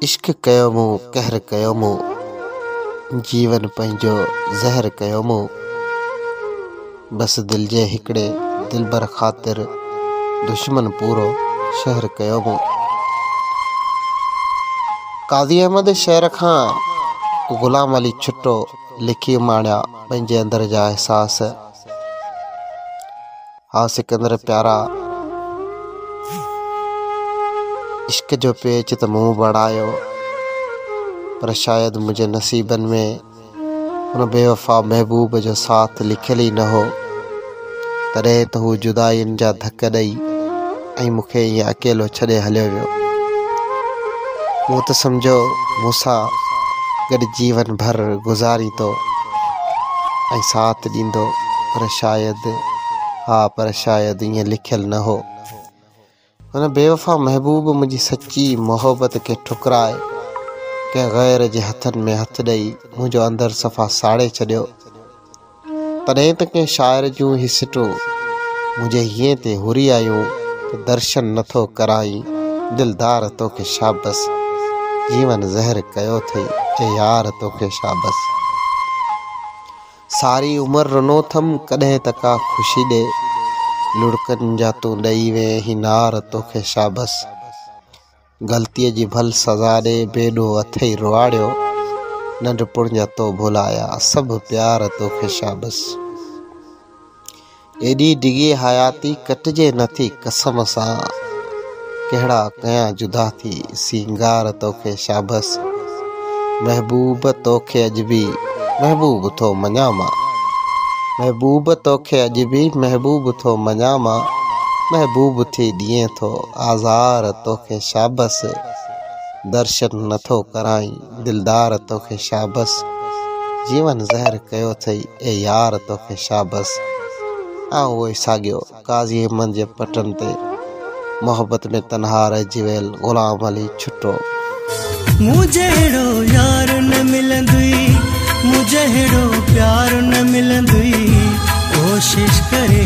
عشق ڪيو مون قهر ڪيو مون، جيون پنهنجو زهر ڪيو مون. بس دل جي هڪڙي دلبر خاطر دشمن پورو شهر ڪيو مون. قاضي احمد شهر کان غلام علي ڇٽو لکي اماڻيا پنهنجي اندر جا احساس. ها سڪندر پيارا، عشق جو پيچ ته مون بڻايو، پر شايد منهنجي نصيبن ۾ ان بيوفا محبوب جو ساٿ لکيل ئي نه هو. تڏهن ته هو جدائين جا ڌڪ ڏئي ۽ مون کي ائين اڪيلو ڇڏي هليو ويو. مون ته سمجهيو مون سان گڏ جيون ڀر گذاريندو ۽ ساٿ ڏيندو پر شايد، ها پر شايد ائين لکيل نه هو. هن بيوفا محبوب منهنجي سچي محبت کي ٺڪرائي ڪنهن غير جي هٿن ۾ هٿ ڏئي منهنجو اندر صفا ساڙي ڇڏيو. تڏهن ته ڪنهن شاعر جون هي سٽون منهنجي هينئين تي هري آيون ته درشن نٿو ڪرائين دلدار توکي شابس، جيون زهر ڪيو اٿئي اي يار توکي شابس. ساري عمر رنو ٿم ڪڏهن ته ڪا خوشي ڏي، لڙڪن جا تون ڏئي وئين هي نار توکي شابس. غلطيء جي ڀل سزا ڏي بي ڏوهه اٿئي روئاڙيو، ننڍپڻ جا تو ڀلايا سڀ پيار توکي شابس. ايڏي ڊگهي حياتي ڪٽجي نٿي قسم سان، ڪهڙا ڪيان جدا ٿي سينگار توکي شابس. محبوب توکي اڄ به محبوب ٿو مڃان مان. محبوب توکي اڄ به محبوب ٿو مڃان مان، محبوب ٿي ڏئين ٿو آزار توکي شابس، درشن نٿو ڪرائين دلدار توکي شابس، جيون زهر ڪيو اٿئي اي يار توکي شابس. آئون اهو ئي ساڳيو قاضي احمد جي پٽن تي محبت ۾ تنها رهجي ويل غلام علي ڇٽو. مون جهڙو يار نه ملندوئي، مون جهڙو پيار نه ملندوئي، ڪوشش ڪري